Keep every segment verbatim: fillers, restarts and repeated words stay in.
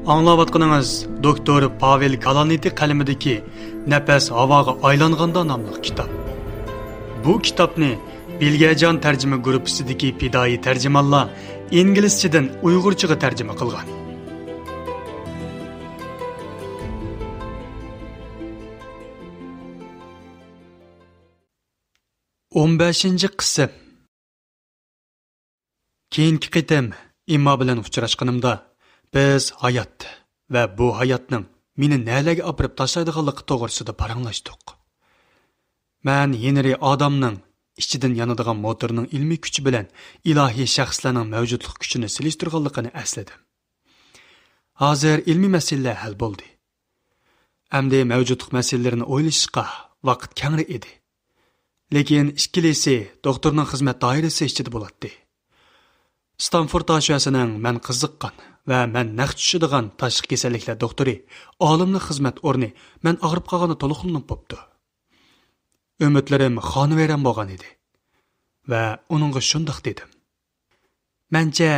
ئاڭلاۋاتقىنىڭىز دوكتور پاۋېل گالانىتى قەلىمىدىكى نەپەس ھاۋاغا ئايلانغاندا ناملىق كىتاب. بۇ كىتابنى بىلگەجان تەرجىمە گۇرۇپپىسىدىكى پىدائىي تەرجىمانلار ئىنگلىزچىدىن ئۇيغۇرچىغا تەرجىمە قىلغان. ئون بەشىنچى قىسىم. كېيىنكى قېتىم ئېمما بىلەن ئۇچراشقىنىمدا، بىز ھايات ۋە بۇ ھاياتنىڭ مېنى نەلەرگە ئاپىرىپ تاشلايدىغانلىقى توغرىسىدا پاراڭلاشتۇق. مەن ھېنرى ئادامنىڭ ئىچىدىن يانىدىغان موتورنىڭ ئىلمىي كۈچى بىلەن ئىلاھىي شەخسلەرنىڭ مەۋجۇتلۇق كۈچىنى سېلىشتۇرغانلىقىنى ئەسلىدىم. ھازىر ئىلمىي مەسىلىلەر ھەل بولدى. ئەمدى مەۋجۇتلۇق مەسىلىلىرىنى ئويلىشىشقا ۋاقىت كەڭرى ئىدى. لېكىن ئىككىلىسى دوختۇرنىڭ خىزمەت دائىرىسى ئىچىدە بولاتتى. ستانفورد ئاشۇەسىنىڭ مەن قىزىققان ۋە مەن نەق چۈشىدىغان تاشقى كېسەللىكلەر دوختۇرى ئالىملىق خىزمەت ئورنى مەن ئاغرىپ قالغاندا تولۇقلىنىپ بوپتۇ. ئۈمىدلىرىم خانىۋەيران بولغان ئىدى ۋە ئۇنىڭغا شۇنداق دېدىم. مەنچە،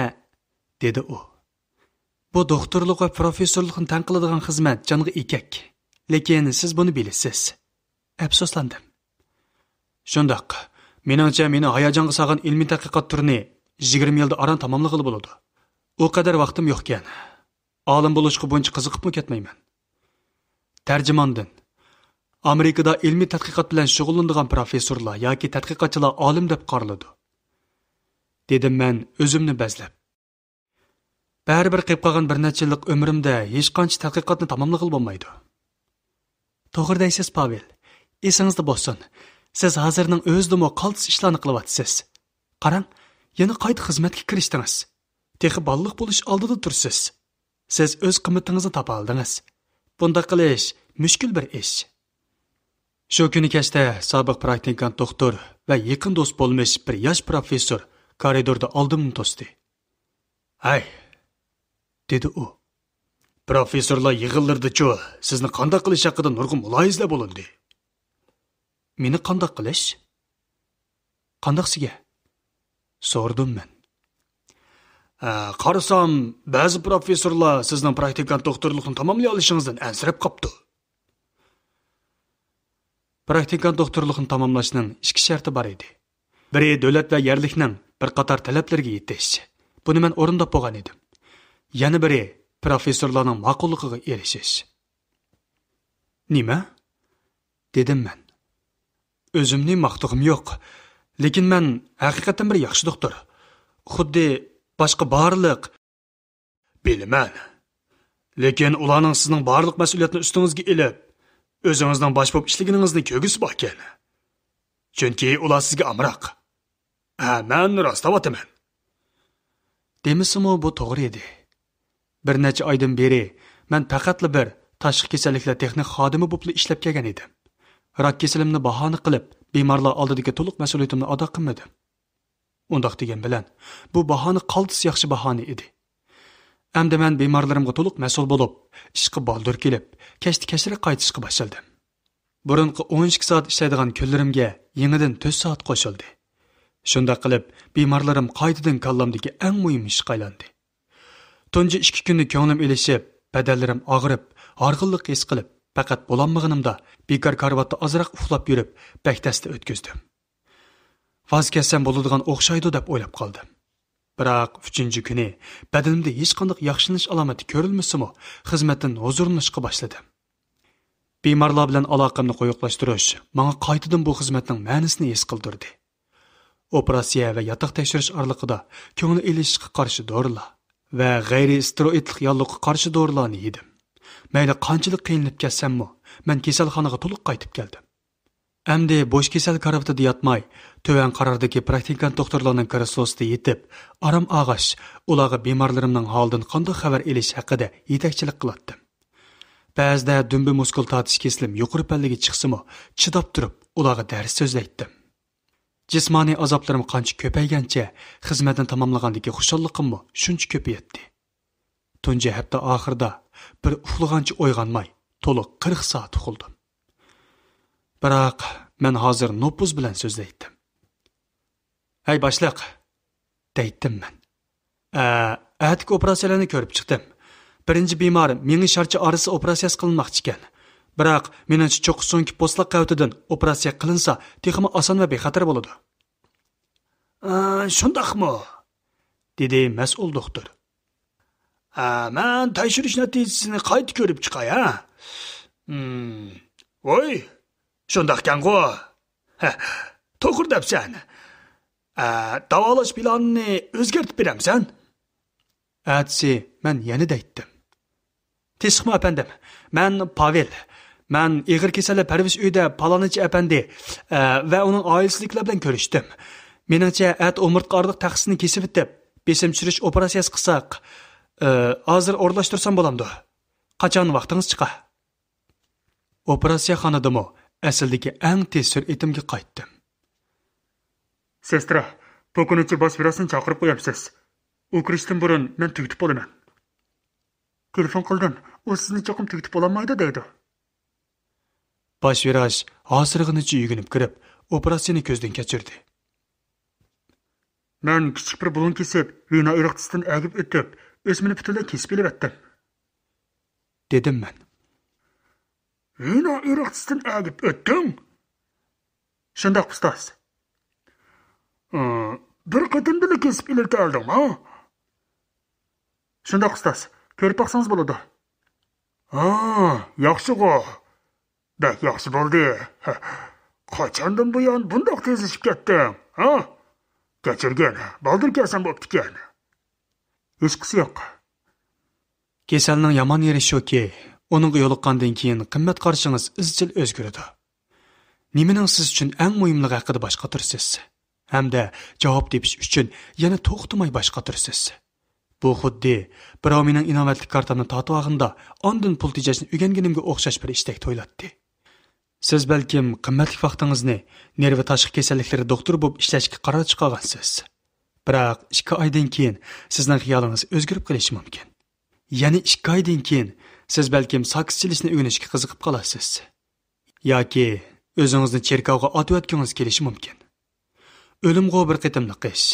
دېدى ئۇ، بۇ دوختۇرلۇق ۋە پروفېسسورلۇقنى تەڭ قىلىدىغان خىزمەت جانغا ئېگەك. لېكىن سىز بۇنى بىلىسىز. ئەپسۇسلاندىم. شۇنداق. مېنىڭچە، مېنى ھاياجانغا سالغان ئىلمىي تەتقىقات تۈرىنى يىگىرمە يىلدا ئاران تاماملىغىلى بولىدۇ. ئۇ قەدەر ۋاقتىم يوقكەن. ئالىم بولۇشقا بۇنچە قىزىقىپمۇ كەتمەيمەن. تەرجىماندىن، ئامېرىكىدا ئىلمىي تەتقىقات بىلەن شۇغۇللىنىدىغان پروفېسسورلار ياكى تەتقىقاتچىلار ئالىم دەپ قارىلىدۇ، دېدىم مەن ئۆزۈمنى بەزلەپ. بەرىبىر قېلىپ قالغان بىر نەچچە يىللىق ئۆمرۈمدە ھېچقانچە تەتقىقاتنى تاماملىغىلى بولمايدۇ. توغرا دەيسىز، پاۋېل. ئېسىڭىزدە بولسۇن، سىز ھازىرنىڭ ئۆزىدىمۇ قالتىس ئىشلارنى قىلىۋاتىسىز. قاراڭ، يەنە قايتا خىزمەتكە كىرىشتىڭىز. تېخى بالىلىق بولۇش ئالدىدا تۇرسىز. سىز ئۆز قىممىتىڭىزنى تاپالدىڭىز. بۇنداق قىلىش مۈشكۈل بىر ئىش. شۇ كۈنى كەچتە سابىق پراكتىكانت دوختۇر ۋە يېقىن دوست بولمىش بىر ياش پروفېسسور كارىدوردا ئالدىمنى توستى. ھەي، دېدى ئۇ. پروفېسسورلار يىغىنلىرىدىچۇ سىزنى قانداق قىلىش ھەققىدە نۇرغۇن مۇلاھىزىلەر بولۇندى. مېنى قانداق قىلىش؟ قانداقسىگە؟ سورىدىم مەن. ئە، قارىسام، بەزى پروفېسسورلار سىزنىڭ پراكتىكانت دوختۇرلۇقنى تاماملىيالىشىڭىزدىن ئەنسىرەپ قاپتۇ. پراكتىكانت دوختۇرلۇقنى تاماملاشنىڭ ئىككى شەرتى بار ئىدى. بىرى، دۆلەت ۋە يەرلىكنىڭ بىر قاتار تەلەپلىرىگە يېتىش. بۇنى مەن ئورۇنداپ بولغان ئىدىم. يەنە بىرى، پروفېسسورلارنىڭ ماقۇللۇقىغا ئېرىشىش. نېمە؟ دېدىم مەن. ئۆزۈمنى ماختىغۇم يوق. لېكىن مەن ھەقىقەتەن بىر ياخشى دوختۇر. خۇددى باشقا بارلىق. بىلىمەن. لېكىن ئۇلارنىڭ سىزنىڭ بارلىق مەسئۇلىيەتنى ئۈستىڭىزگە ئېلىپ، ئۆزىڭىزنىڭ باش بولۇپ ئىشلىگىنىڭىزنى كۆرگۈسى باركەن. چۈنكى ئۇلار سىزگە ئامراق. ھە، مەن راستلاۋاتىمەن. دېمىسىمۇ بۇ توغرا ئىدى. بىر نەچچە ئايدىن بېرى مەن پەقەتلا بىر تاشقى كېسەللىكلەر تېخنىك خادىمى بولۇپلا ئىشلەپ كەلگەن ئىدىم. راك كېسىلىمنى باھانە قىلىپ، بىمارلار ئالدىدىكى تولۇق مەسئۇلىيىتىمنى ئادا قىلمىدىم. ئۇنداق دېگەن بىلەن، بۇ باھانە قالتىس ياخشى باھانە ئىدى. ئەمدى مەن بىمارلىرىمغا تولۇق مەسئۇل بولۇپ، ئىشقا بالدۇر كېلىپ، كەچتە كەچرەك قايتىشقا باشلىدىم. بۇرۇنقى ئون ئىككى سائەت ئىشلەيدىغان كۈنلىرىمگە يېڭىدىن تۆت سائەت قوشۇلدى. شۇنداق قىلىپ، بىمارلىرىم قايتىدىن كاللامدىكى ئەڭ مۇھىم ئىشقا ئايلاندى. تۇنجى ئىككى كۈندە كۆڭلۈم ئېلىشىپ، بەدەنلىرىم ئاغرىپ، ھارغىنلىق ھېس قىلىپ، پەقەت بولالمىغىنىمدا بىكار كارىۋاتتا ئازراق ئۇخلاپ يۈرۈپ، بەك تەستە ئۆتكۈزدۈم. ۋاز كەچسەم بولىدىغان ئوخشايدۇ دەپ ئويلاپ قالدىم. بىراق ئۈچىنچى كۈنى بەدىنىمدە ھېچقانداق ياخشىلىنىش ئالامىتى كۆرۈلمىسىمۇ، خىزمەتتىن ھۇزۇرلىنىشقا باشلىدىم. بىمارلار بىلەن ئالاقەمنى قويۇقلاشتۇرۇش ماڭا قايتىدىن بۇ خىزمەتنىڭ مەنىسىنى ھېس قىلدۇردى. ئوپېراتسىيە ۋە ياتاق تەكشۈرۈش ئارىلىقىدا كۆڭۈل ئېلىشىشقا قارشى دورىلار ۋە غەيرىي ئىستېروئىدلىق ياللۇغقا قارشى دورىلارنى يېدىم. مەيلى قانچىلىك قىينىلىپ كەتسەممۇ، مەن كېسەلخانىغا تولۇق قايتىپ كەلدىم. ئەمدى بوش كېسەل كارىۋىتىدا ياتماي، تۆۋەن قاراردىكى پراكتىكانت دوختۇرلارنىڭ كرېسلوسىدا يېتىپ، ئارام ئالغاچ، ئۇلارغا بىمارلىرىمنىڭ ھالىدىن قانداق خەۋەر ئېلىش ھەققىدە يېتەكچىلىك قىلاتتىم. بەزىدە دۈمبە مۇسكۇل تارتىش كېسىلىم يۇقىرى پەللىگە چىقسىمۇ، چىداپ تۇرۇپ ئۇلارغا دەرس سۆزلەيتتىم. جىسمانىي ئازابلىرىم قانچە كۆپەيگەنچە، خىزمەتنى تاماملىغاندىكى خۇشاللىقىممۇ شۇنچە كۆپىيەتتى. تۇنجى ھەپتە ئاخىرىدا بىر ئۇخلىغانچە ئويغانماي، تولۇق قىرىق سائەت ئۇخلىدىم. بىراق، مەن ھازىر نوپۇز بىلەن سۆزلەيتتىم. «ھەي، باشلىق!» دەيتتىم مەن. «ئە، ئەتىكى ئوپېراتسىيەلەرنى كۆرۈپ چىقتىم. بىرىنچى بىمار مېڭە شارچە ئارىسى ئوپېراتسىيەسى قىلىنماقچىكەن. بىراق، مېنىڭچە، چوققا سۆڭىكى پوستلاق قەۋىتىدىن ئوپېراتسىيە قىلىنسا، تېخىمۇ ئاسان ۋە بىخەتەر بولىدۇ. ئا، شۇنداقمۇ؟ دېدى مەسئۇل دوختۇر. ھە، مەن تەكشۈرۈش نەتىجىسىنى قايتا كۆرۈپ چىقاي، ھە؟ ھىم، ۋوي، شۇنداقكەنغۇ. ھە، توغرا دەپسەن. ئە، داۋالاش پىلانىنى ئۆزگەرتىپ بېرەمسەن؟ ئەتىسى مەن يەنە دەيتتىم. تىنچلىقمۇ ئەپەندىم، مەن پاۋېل. مەن ئېغىر كېسەللەر پەرۋىش ئۆيىدە پالانىچى ئەپەندى، ئە، ۋە ئۇنىڭ ئائىلىسىدىكىلەر بىلەن كۆرۈشتۈم. مېنىڭچە، ئەتە ئومۇرتقا ئارىلىق تەخسىسىنى كېسىۋېتىپ، بېسىم چۈشۈرۈش ئوپېراتسىيەسى قىلساق. ئە، ھازىر ئورۇنلاشتۇرسام بولامدۇ؟ قاچان ۋاقتىڭىز چىقا؟ ئوپېراتسىيەخانىدىمۇ ئەسلىدىكى ئەڭ تېز سۈرئىتىمگە قايتتىم. سېسترا، پوكۇنىچى باش ۋراچنى چاقىرىپ قويامسىز؟ ئۇ كىرىشتىن بۇرۇن مەن تۈگىتىپ بولىمەن. تېلېفون قىلدىم، ئۇ سىزنى چوقۇم تۈگىتىپ بولالمايدۇ دەيدۇ. باش ۋراچ ھاسىرىغىنىچە يۈگۈنۈپ كىرىپ، ئوپېراتسىيەنى كۆزدىن كەچۈردى. مەن كىچىك بىر بۇلۇڭ كېسىپ، ۋېنا ئېرىقچىسىدىن ئەگىپ ئۆتۈپ، ئۆسمىنى پۈتۈنلەي كېسىپ ئېلىۋەتتىم. دېدىم مەن. ۋېنا ئېرىقچىسىدىن ئەگىپ ئۆتتۈڭ؟ شۇنداق، ئۇستاز. ئى، بىر قېتىمدىلا كېسىپ ئېلىۋېتەلدىڭما؟ شۇنداق، ئۇستاز. كۆرۈپ باقسىڭىز بولىدۇ. ھا، ياخشىغۇ. بەك ياخشى بولدى. قاچاندىن بۇيان بۇنداق تېزلىشىپ كەتتىڭ، ھا؟ كەچۈرگىن، بالدۇر كەلسەم بوپتىكەن. ھېچقىسى يوق. كېسەلنىڭ يامان يېرى شۇكى، ئۇنىڭغا يولۇققاندىن كېيىن قىممەت قارىشىڭىز ئىزچىل ئۆزگىرىدۇ. نېمىنىڭ سىز ئۈچۈن ئەڭ مۇھىملىقى ھەققىدە باش قاتۇرىسىز. ھەمدە جاۋاب تېپىش ئۈچۈن يەنە توختىماي باش قاتۇرىسىز. بۇ خۇددى بىراۋ مېنىڭ ئىناۋەتلىك كارتامنى تارتىۋالغىنىدا ئاندىن پۇل تېجەشنى ئۆگەنگىنىمگە ئوخشاش بىر ئىشتەك تۇيۇلاتتى. سىز بەلكىم قىممەتلىك ۋاقتىڭىزنى نېرۋا تاشقى كېسەللىكلىرى دوختۇرى بولۇپ ئىشلەشكە قارار چىقارغانسىز. بىراق ئىككى ئايدىن كېيىن سىزنىڭ خىيالىڭىز ئۆزگىرىپ قېلىشى مۇمكىن. يەنە ئىككى ئايدىن كېيىن سىز بەلكىم ساكس چېلىشنى ئۆگىنىشكە قىزىقىپ قالارسىز. ياكى ئۆزىڭىزنى چېركاۋغا ئاتىۋەتكۈڭىز كېلىشى مۇمكىن. ئۆلۈمغۇ بىر قېتىملىق ئىش.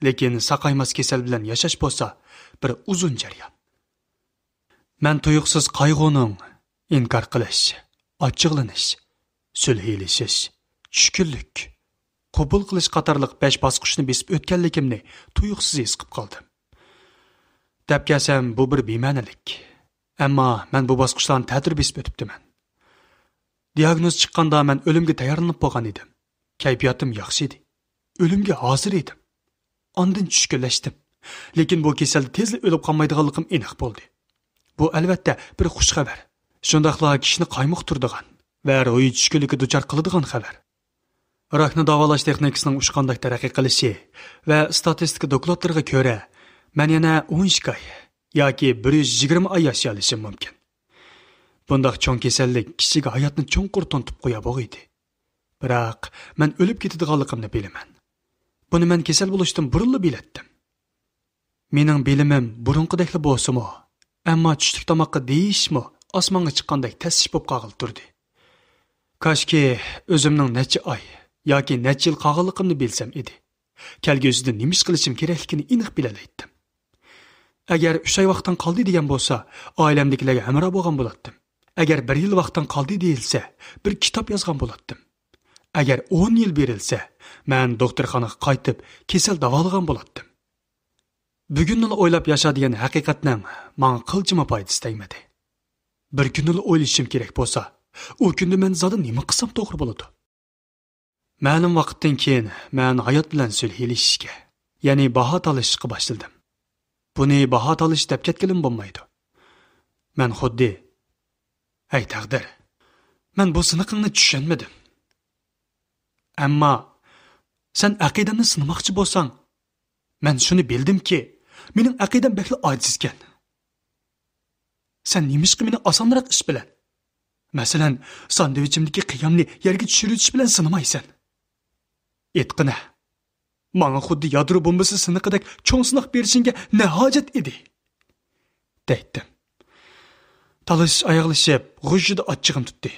لېكىن ساقايماس كېسەل بىلەن ياشاش بولسا بىر ئۇزۇن جەريان. مەن تۇيۇقسىز قايغۇنىڭ ئىنكار قىلىش، ئاچچىقلىنىش، سۈلھىلىشىش، چۈشكۈنلۈك، قوبۇل قىلىش قاتارلىق بەش باسقۇچنى بېسىپ ئۆتكەنلىكىمنى تۇيۇقسىز ھېس قىلىپ قالدىم. دەپ كەلسەم، بۇ بىر بىمەنىلىك. ئەمما مەن بۇ باسقۇچلارنى تەتۈر بېسىپ ئۆتۈپتىمەن. دىئاگنوز چىققاندا مەن ئۆلۈمگە تەييارلىنىپ بولغان ئىدىم. كەيپىياتىم ياخشى ئىدى. ئۆلۈمگە ھازىر ئىدىم. ئاندىن چۈشكۈنلەشتىم. لېكىن بۇ كېسەلدە تېزلا ئۆلۈپ قالمايدىغانلىقىم ئېنىق بولدى. بۇ، ئەلۋەتتە، بىر خۇش خەۋەر. شۇنداقلا كىشىنى قايمۇقتۇرىدىغان ۋە روھىي چۈشكۈنلۈككە دۇچار قىلىدىغان خەۋەر. راكنى داۋالاش تېخنىكىسىنىڭ ئۇچقاندەك تەرەققىي قىلىشى ۋە ئىستاتىستىكا دوكلاتلىرىغا كۆرە، مەن يەنە ئون ئىككى ئاي ياكى بىر يۈز يىگىرمە ئاي ياشىيالىشىم مۇمكىن. بۇنداق چوڭ كېسەللىك كىشىگە ھاياتنى چوڭقۇر تونۇتۇپ قويار بوغىيدى. بىراق، مەن ئۆلۈپ كېتىدىغانلىقىمنى بىلىمەن. بۇنى مەن كېسەل بولۇشتىن بۇرۇنلا بىلەتتىم. مېنىڭ بىلىمىم بۇرۇنقىدەكلا بولسىمۇ، ئەمما چۈشلۈك تاماققا دېيىشمۇ ئاسمانغا چىققاندەك تەس ئىش بولۇپ قالغىلى تۇردى. كاشكى، ئۆزۈمنىڭ نەچچە ئاي ياكى نەچچە يىل قالغانلىقىمنى بىلسەم ئىدى. كەلگۈسىدە نېمە ئىش قىلىشىم كېرەكلىكىنى ئېنىق بىلەلەيتتىم. ئەگەر ئۈچ ئاي ۋاقتىڭ قالدى دېگەن بولسا، ئائىلەمدىكىلەرگە ھەمراھ بولغان بولاتتىم. ئەگەر بىر يىل ۋاقتىڭ قالدى دېيىلسە، بىر كىتاب يازغان بولاتتىم. ئەگەر ئون يىل بېرىلسە، مەن دوختۇرخانىغا قايتىپ، كېسەل داۋالىغان بولاتتىم. بۈگۈننىلا ئويلاپ ياشا دېگەن ھەقىقەتنىڭ ماڭا قىلچىمۇ پايدىسى تەگمىدى. بىر كۈنىلا ئويلىشىم كېرەك بولسا، ئۇ كۈندە مەن زادى نېمە قىلسام توغرا بولىدۇ؟ مەلۇم ۋاقىتتىن كېيىن مەن ھايات بىلەن سۈلھىلىشىشكە، يەنى باھا تالىشىشقا باشلىدىم. بۇنى باھا تالىشىش دەپ كەتكىلىمۇ بولمايدۇ. مەن خۇددى، «ئەي تەقدىر، مەن بۇ سىنىقىڭنى چۈشەنمىدىم. ئەمما سەن ئەقىدەمنى سىنىماقچى بولساڭ، مەن شۇنى بىلدىمكى، مېنىڭ ئەقىدەم بەكلا ئاجىزكەن. سەن نېمىشقا مېنى ئاسانراق ئىش بىلەن، مەسىلەن، ساندۋىچىمدىكى قىيامنى يەرگە چۈشۈرۈۋېتىش بىلەن سىنىمايسەن؟ ئېيتقىنە، ماڭا خۇددى يادرو بومبىسى سىنىقىدەك چوڭ سىناق بېرىشىڭگە نە ھاجەت ئىدى؟» دەيتتىم. تالىشىش ئاياغلىشىپ، غۇژژىدە ئاچچىقىم تۇتتى.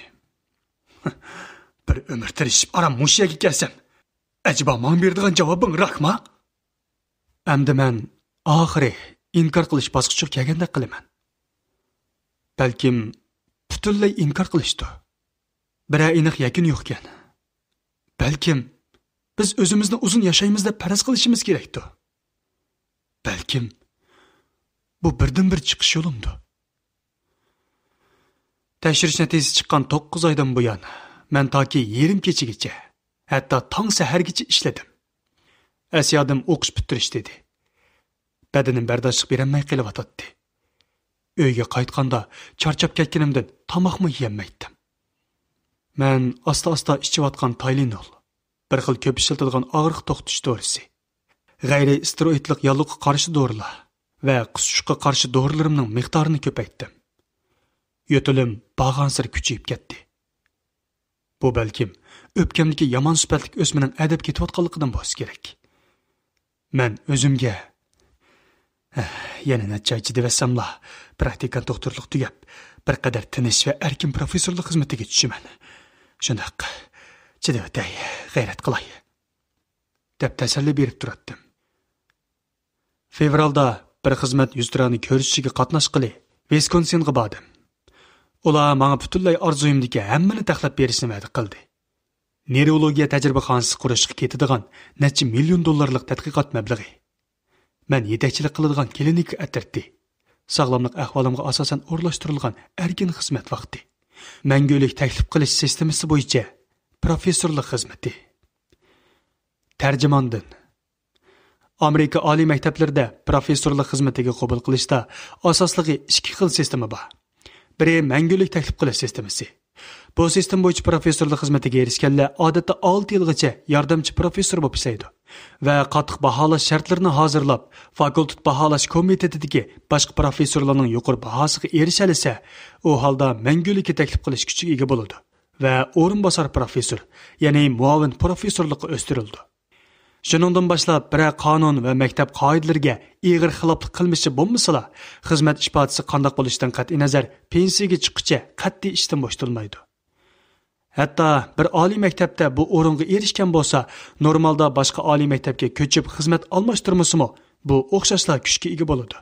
«بىر ئۆمۈر تىرىشىپ ئاران مۇشۇ يەرگە كەلسەم، ئەجەبا ماڭا بېرىدىغان جاۋابىڭ راكما؟» ئەمدى مەن ئاخىرى ئىنكار قىلىش باسقۇچىغا كەلگەندەك قىلىمەن. بەلكىم پۈتۈنلەي ئىنكار قىلىشتۇ. بىرەر ئېنىق يەكۈن يوقكەن. بەلكىم بىز ئۆزىمىزنى ئۇزۇن ياشايمىز دەپ پەرەز قىلىشىمىز كېرەكتۇ. بەلكىم بۇ بىردىنبىر چىقىش يولۇمدۇ. تەكشۈرۈش نەتىجىسى چىققان توققۇز ئايدىن بۇيان، مەن تاكى يېرىم كېچىگىچە، ھەتتا تاڭ سەھەرگىچە ئىشلىدىم. ئەسيادىم ئوقۇش پۈتتۈرۈش دېدى. بەدىنىم بەرداشلىق بېرەلمەي قېلىۋاتاتتى. ئۆيگە قايتقاندا چارچاپ كەتكىنىمدىن تاماقمۇ يېيەلمەيتتىم. مەن ئاستا-ئاستا ئىچىۋاتقان تايلېنول، بىر خىل كۆپ ئىشلىتىدىغان ئاغرىق توختىتىش دورىسى، غەيرىي ئىستېروئىدلىق ياللۇغقا قارشى دورىلار ۋە قۇسۇشقا قارشى دورىلىرىمنىڭ مىقدارىنى كۆپەيتتىم. يۆتىلىم بارغانسېرى كۈچىيىپ كەتتى. بۇ بەلكىم ئۆپكەمدىكى يامان سۈپەتلىك ئۆسمىنىڭ ئەدەپ كېتىۋاتقانلىقىدىن بولسا كېرەك. مەن ئۆزۈمگە، «ئەھ، يەنە نەچچە ئاي چىدىۋەتسەملا، پراكتىكانت دوختۇرلۇق تۈگەپ، بىر قەدەر تىنچ ۋە ئەركىن پروفېسسورلۇق خىزمىتىگە چۈشىمەن. شۇنداق، چىدىۋېتەي، غەيرەت قىلاي» دەپ تەسەللى بېرىپ تۇراتتىم. فېۋرالدا بىر خىزمەت يۈزتۇرانە كۆرۈشۈشىگە قاتناشقىلى ۋىسكونسىنغا باردىم. ئۇلار ماڭا پۈتۈنلەي ئارزۇيۇمدىكى ھەممىنى تەقلەپ بېرىشنى ۋەدە قىلدى. نېرۋولوگىيە تەجرىبىخانىسى قۇرۇشقا كېتىدىغان نەچچە مىليون دوللارلىق تەتقىقات مەبلىغى، مەن يېتەكچىلىك قىلىدىغان كلىنىكا ئەترىتى، ساغلاملىق ئەھۋالىمغا ئاساسەن ئورۇنلاشتۇرۇلغان ئەركىن خىزمەت ۋاقتى، مەڭگۈلۈك تەكلىپ قىلىش سىستېمىسى بويىچە پروفېسسورلۇق خىزمىتى. تەرجىماندىن. ئامېرىكا ئالىي مەكتەپلىرىدە پروفېسسورلۇق خىزمىتىگە قوبۇل قىلىشتا ئاساسلىقى ئىككى خىل سىستېما بار. بىرى مەڭگۈلۈك تەكلىپ قىلىش سىستېمىسى. بۇ سىستېما بويىچە پروفېسسورلۇق خىزمىتىگە ئېرىشكەنلەر ئادەتتە ئالتە يىلغىچە ياردەمچى پروفېسسور بولۇپ ئىشلەيدۇ ۋە قاتتىق باھالاش شەرتلىرىنى ھازىرلاپ، فاكۇلتېت باھالاش كومىتېتىدىكى باشقا پروفېسسورلارنىڭ يۇقىرى باھاسىغا ئېرىشەلىسە، ئۇ ھالدا مەڭگۈلۈككە تەكلىپ قىلىش كۈچىگە ئىگە بولىدۇ ۋە ئورۇنباسار پروفېسسور، يەنى مۇئاۋىن پروفېسسورلۇققا ئۆستۈرۈلىدۇ. شۇنىڭدىن باشلاپ بىرەر قانۇن ۋە مەكتەپ قائىدىلىرىگە ئېغىر خىلاپلىق قىلمىشى بولمىسىلا، خىزمەت ئىپادىسى قانداق بولۇشىدىن قەتئىينەزەر، پېنسىيەگە چىققۇچە قەتئىي ئىشتىن بوشىتىلمايدۇ. ھەتتا بىر ئالىي مەكتەپتە بۇ ئورۇنغا ئېرىشكەن بولسا، نورمالدا باشقا ئالىي مەكتەپكە كۆچۈپ خىزمەت ئالماشتۇرمىسىمۇ، بۇ ئوخشاشلا كۈچكە ئىگە بولىدۇ.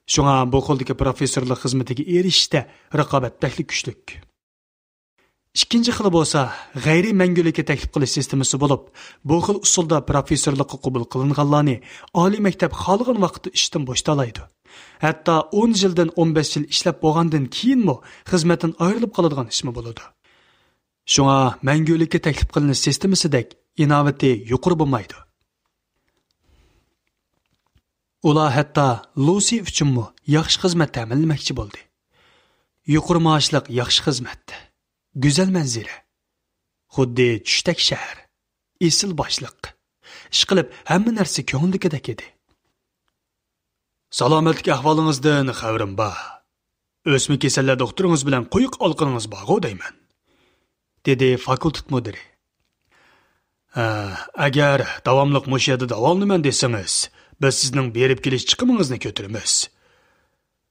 شۇڭا بۇ خىلدىكى پروفېسسورلۇق خىزمىتىگە ئېرىشىشتە رىقابەت بەكلا كۈچلۈك. ئىككىنچى خىلى بولسا غەيرىي مەڭگۈلۈككە تەكلىپ قىلىش سىستېمىسى بولۇپ، بۇ خىل ئۇسۇلدا پروفېسسورلۇققا قوبۇل قىلىنغانلارنى ئالىي مەكتەپ خالىغان ۋاقىتتا ئىشتىن بوشىتالايدۇ. ھەتتا ئون يىلدىن ئون بەش يىل ئىشلەپ بولغاندىن كېيىنمۇ خىزمەتتىن ئايرىلىپ قالىدىغان ئىشمۇ بولىدۇ. شۇڭا مەڭگۈلۈككە تەكلىپ قىلىنىش سىستېمىسىدەك ئىناۋىتى يۇقىرى بولمايدۇ. ئۇلار ھەتتا لۇسى ئۈچۈنمۇ ياخشى خىزمەت تەمىنلىمەكچى بولدى. يۇقىرى مائاشلىق ياخشى خىزمەت، گۈزەل مەنزىرە، خۇددى چۈشتەك شەھەر، ئېسىل باشلىق، ئىشقىلىپ ھەممە نەرسە كۆڭۈلدىكىدەك ئىدى. سالامەتلىك ئەھۋالىڭىزدىن خەۋىرىم بار. ئۆسمە كېسەللەر دوختۇرىڭىز بىلەن قويۇق ئالاقىڭىز بارغۇ دەيمەن، دېدى فاكۇلتېت مۇدىرى. ھە، ئەگەر داۋاملىق مۇشۇ يەردە داۋالىنىمەن دېسىڭىز، بىز سىزنىڭ بېرىپ كېلىش چىقىمىڭىزنى كۆتۈرىمىز.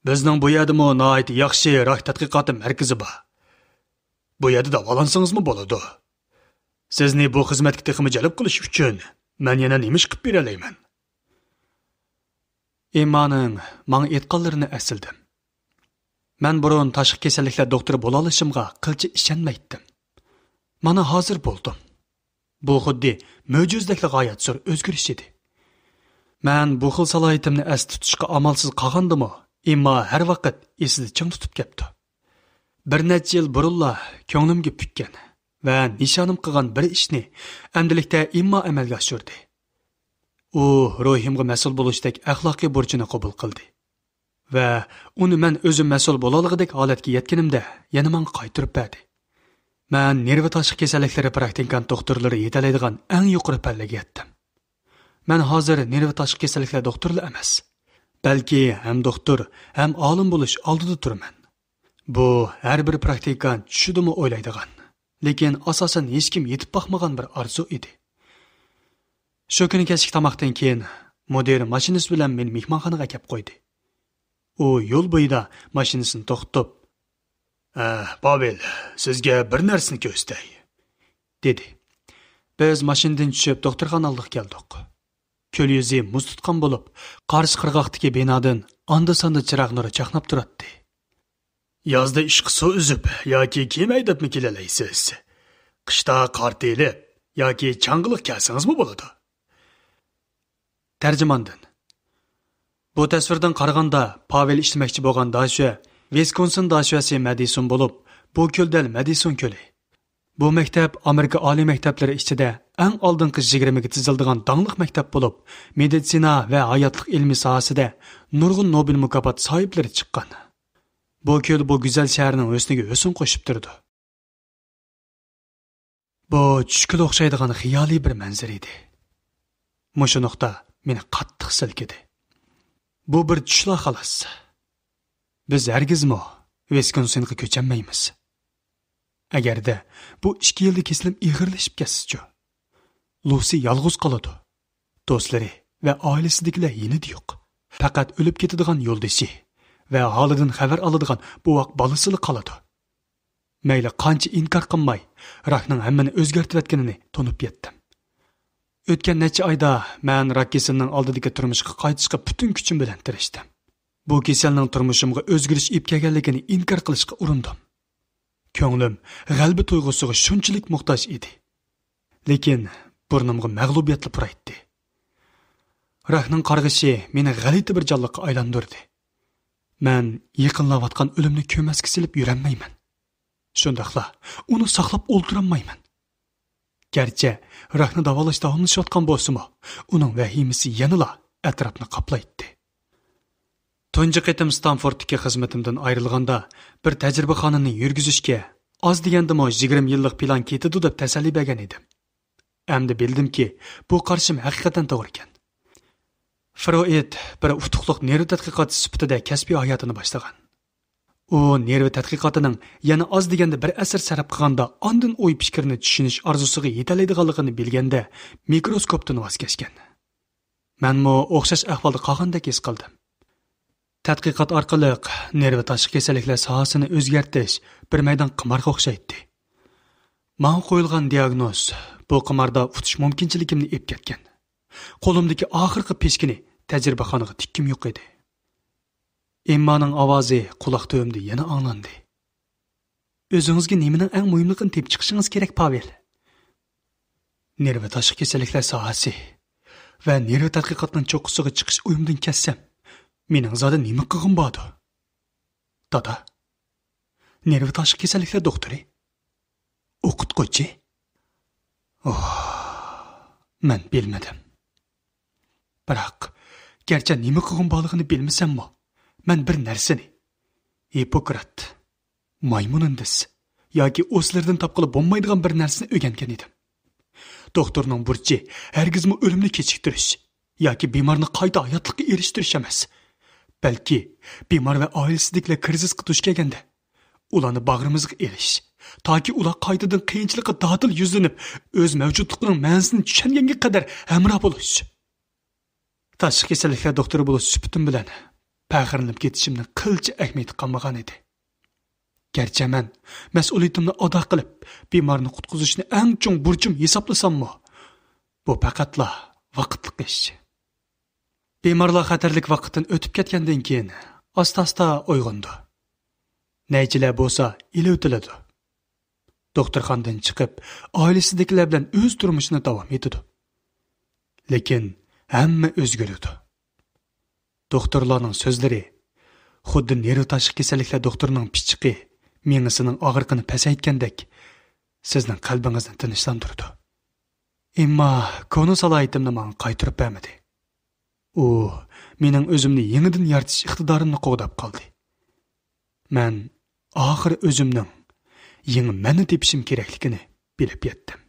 بىزنىڭ بۇ يەردىمۇ ناھايىتى ياخشى راك تەتقىقاتى مەركىزى بار. بۇ يەردە داۋالانسىڭىزمۇ بولىدۇ. سىزنى بۇ خىزمەتكە تېخىمۇ جەلپ قىلىش ئۈچۈن مەن يەنە نېمە ئىش قىلىپ بېرەلەيمەن؟ ئېممانىڭ ماڭا ئېيتقانلىرىنى ئەسلىدىم. مەن بۇرۇن تاشقى كېسەللىكلەر دوختۇرى بولالىشىمغا قىلچە ئىشەنمەيتتىم. مانا ھازىر بولدۇم. بۇ خۇددى مۆجىزىدەكلا غايەت زور ئۆزگىرىش ئىدى. مەن بۇ خىل سالاھىيىتىمنى ئەستە تۇتۇشقا ئامالسىز قالغاندىمۇ، ئېمما ھەر ۋاقىت ئېسىدە چىڭ تۇتۇپ كەپتۇ. بىر نەچچە يىل بۇرۇنلا كۆڭلۈمگە پۈككەن ۋە نىشانىم قىلغان بىر ئىشنى ئەمدىلىكتە ئېمما ئەمەلگە ئاشۇردى. ئۇ روھىمغا مەسئۇل بولۇشتەك ئەخلاقىي بۇرچىنى قوبۇل قىلدى ۋە ئۇنى مەن ئۆزۈم مەسئۇل بولالىغۇدەك ھالەتكە يەتكىنىمدە يەنە ماڭا قايتۇرۇپ بەردى. مەن نېرۋا تاشقى كېسەللىكلىرى پراكتىكانت دوختۇرلىرى يېتەلەيدىغان ئەڭ يۇقىرى پەللىگە يەتتىم. مەن ھازىر نېرۋا تاشقى كېسەللىكلەر دوختۇرلا ئەمەس، بەلكى ھەم دوختۇر، ھەم ئالىم بولۇش ئالدىدا تۇرىمەن. بۇ ھەر بىر پراكتىكانت چۈشىدىمۇ ئويلايدىغان، لېكىن ئاساسەن ھېچكىم يېتىپ باقمىغان بىر ئارزۇ ئىدى. شۇ كۈنى كەچلىك تاماقتىن كېيىن مۇدىر ماشىنىسى بىلەن مېنى مېھمانخانىغا ئەكەپ قويدى. ئۇ يول بويىدا ماشىنىسىنى توختىتىپ، «ئە، پاۋېل، سىزگە بىر نەرسىنى كۆرسىتەي» دېدى. بىز ماشىنىدىن چۈشۈپ دوختۇرخانا ئالدىغا كەلدۇق. كۆل يۈزى مۇز تۇتقان بولۇپ، قارشى قىرغاقتىكى بىنادىن ئاندا-ساندا چىراغ نۇرى چاقناپ تۇراتتى. يازدا ئىشقا سۇ ئۈزۈپ ياكى كېمە ھەيدەپمۇ كېلەلەيسىز. قىشتا قار تېيىلىپ ياكى چاڭغىلىق كەلسىڭىزمۇ بولىدۇ. تەرجىماندىن. بۇ تەسۋىردىن قارىغاندا، پاۋېل ئىشلىمەكچى بولغان داشۆ ۋىسكونسىن داشۆسى مەدىسون بولۇپ، بۇ كۆل دەل مەدىسون كۆلى. بۇ مەكتەپ ئامېرىكا ئالىي مەكتەپلىرى ئىچىدە ئەڭ ئالدىنقى يىگىرمىگە تىزىلىدىغان داڭلىق مەكتەپ بولۇپ، مېدىتسىنا ۋە ھاياتلىق ئىلمى ساھەسىدە نۇرغۇن نوبېل مۇكاپات ساھىبلىرى چىققان. بۇ كۆل بۇ گۈزەل شەھەرنىڭ ھۆسنىگە ھۆسن قوشۇپ تۇرىدۇ. بۇ چۈشكىلا ئوخشايدىغان خىيالىي بىر مەنزىرە ئىدى. مۇشۇ نۇقتا مېنى قاتتىق سىلكىدى. بۇ بىر چۈشلا خالاس. بىز ھەرگىزمۇ ۋىسكونسىنغا كۆچەلمەيمىز. ئەگەردە بۇ ئىككى يىلدا كېسىلىم ئېغىرلىشىپ كەتسىچۇ؟ لۇسى يالغۇز قالىدۇ. دوستلىرى ۋە ئائىلىسىدىكىلەر يېنىدا يوق. پەقەت ئۆلۈپ كېتىدىغان يولدىشى ۋە ھالىدىن خەۋەر ئالىدىغان بوۋاق بالىسىلا قالىدۇ. مەيلى قانچە ئىنكار قىلماي، راكنىڭ ھەممىنى ئۆزگەرتىۋەتكىنىنى تونۇپ يەتتىم. ئۆتكەن نەچچە ئايدا مەن راك كېسىلىنىڭ ئالدىدىكى تۇرمۇشقا قايتىشقا پۈتۈن كۈچۈم بىلەن تىرىشتىم. بۇ كېسەلنىڭ تۇرمۇشۇمغا ئۆزگىرىش ئېلىپ كەلگەنلىكىنى ئىنكار قىلىشقا ئۇرۇندۇم. كۆڭلۈم غەلىبە تۇيغۇسىغا شۇنچىلىك موھتاج ئىدى. لېكىن بۇرنۇمغا مەغلۇبىيەتلا پۇرايتتى. راكنىڭ قارغىشى مېنى غەلىتە بىر جانلىققا ئايلاندۇردى. مەن يېقىنلاۋاتقان ئۆلۈمنى كۆمەسكە سېلىپ يۈرەلمەيمەن. شۇنداقلا ئۇنى ساقلاپ ئولتۇرالمايمەن. گەرچە راكنى داۋالاش داۋاملىشىۋاتقان بولسىمۇ، ئۇنىڭ ۋەھىمىسى يەنىلا ئەتراپنى قاپلايتتى. تۇنجى قېتىم ستانفوردتىكى خىزمىتىمدىن ئايرىلغاندا، بىر تەجرىبىخانىنى يۈرگۈزۈشكە ئاز دېگەندىمۇ يىگىرمە يىللىق پىلان كېتىدۇ دەپ تەسەللى بەرگەن ئىدىم. ئەمدى بىلدىمكى، بۇ قارىشىم ھەقىقەتەن توغرا ئىكەن. فروئىد بىر ئۇتۇقلۇق نېرۋا تەتقىقاتچىسى سۈپىتىدە كەسپىي ھاياتىنى باشلىغان. ئۇ نېرۋا تەتقىقاتىنىڭ يەنە ئاز دېگەندە بىر ئەسىر سەرپ قىلغاندا ئاندىن ئوي پىكىرنى چۈشىنىش ئارزۇسىغا يېتەلەيدىغانلىقىنى بىلگەندە مىكروسكوپتىن ۋاز كەچكەن. مەنمۇ ئوخشاش ئەھۋالدا قالغاندەك ھېس قىلدىم. تەتقىقات ئارقىلىق نېرۋا تاشقى كېسەللىكلەر ساھەسىنى ئۆزگەرتىش بىر مەيدان قىمارغا ئوخشايتتى. ماڭا قويۇلغان دىياگنوز بۇ قىماردا ئۇتۇش مۇمكىنچىلىكىمنى ئېلىپ كەتكەن. قولۇمدىكى ئاخىرقى پىشكىنى تەجرىبىخانىغا تىككۈم يوق ئىدى. ئېممانىڭ ئاۋازى قۇلاق تۈۋىمدە يەنە ئاڭلاندى. ئۆزىڭىزگە نېمىنىڭ ئەڭ مۇھىملىقىنى تېپىپ چىقىشىڭىز كېرەك، پاۋېل. نېرۋا تاشقى كېسەللىكلەر ساھەسى ۋە نېرۋا تەتقىقاتنىڭ چوققىسىغا چىقىش ئويۇمدىن كەتسەم، مېنىڭ زادى نېمە قىلغۇم باردۇ؟ دادا، نېرۋا تاشقى كېسەللىكلەر دوختۇرى؟ ئوقۇتقۇچى؟ ئوھ، مەن بىلمىدىم. بىراق، گەرچە نېمە قىلغۇم بارلىقىنى بىلمىسەممۇ، مەن بىر نەرسىنى، گىپپوكرات، مايمۇن ھىندىسى ياكى ئوسلىرىدىن تاپقىلى بولمايدىغان بىر نەرسىنى ئۆگەنگەن ئىدىم. دوختۇرنىڭ بۇرچى ھەرگىزمۇ ئۆلۈمنى كېچىكتۈرۈش ياكى بىمارنى قايتا ھاياتلىققا ئېرىشتۈرۈش ئەمەس، بەلكى بىمار ۋە ئائىلىسىدىكىلەر كىرىزىسقا دۇچ كەلگەندە، ئۇلارنى باغرىمىزغا ئېلىش، تاكى ئۇلار قايتىدىن قىيىنچىلىققا دادىل يۈزلىنىپ، ئۆز مەۋجۇتلۇقىنىڭ مەنىسىنى چۈشەنگەنگە قەدەر ھەمراھ بولۇش. تاشقى كېسەللىكلەر دوختۇرى بولۇش سۈپىتىم بىلەن پەخىرلىنىپ كېتىشىمنىڭ قىلچە ئەھمىيىتى قالمىغانىدى. گەرچە مەن مەسئۇلىيىتىمنى ئادا قىلىپ، بىمارنى قۇتقۇزۇشنى ئەڭ چوڭ بۇرچۇم ھېسابلىساممۇ، بۇ پەقەتلا ۋاقىتلىق ئىش. بىمارلار خەتەرلىك ۋاقىتتىن ئۆتۈپ كەتكەندىن كېيىن ئاستا-ئاستا ئويغىنىدۇ. نەيچىلەر بولسا ئېلىۋېتىلىدۇ. دوختۇرخانىدىن چىقىپ، ئائىلىسىدىكىلەر بىلەن ئۆز تۇرمۇشىنى داۋام ئېتىدۇ. لېكىن ھەممە ئۆزگىرىدۇ. دوختۇرلارنىڭ سۆزلىرى خۇددى نېرۋا تاشقى كېسەللىكلەر دوختۇرىنىڭ پىچىقى مېڭىسىنىڭ ئاغرىقىنى پەسەيتكەندەك، سىزنىڭ قەلبىڭىزنى تىنچلاندۇرىدۇ. ئەمما كونا سالاھىيىتىمنى ماڭا قايتۇرۇپ بەرمىدى. ئۇ مېنىڭ ئۆزۈمنى يېڭىدىن يارىتىش ئىقتىدارىمنى قوغداپ قالدى. مەن ئاخىرى ئۆزۈمنىڭ يېڭى مەننى تېپىشىم كېرەكلىكىنى بىلىپ يەتتىم.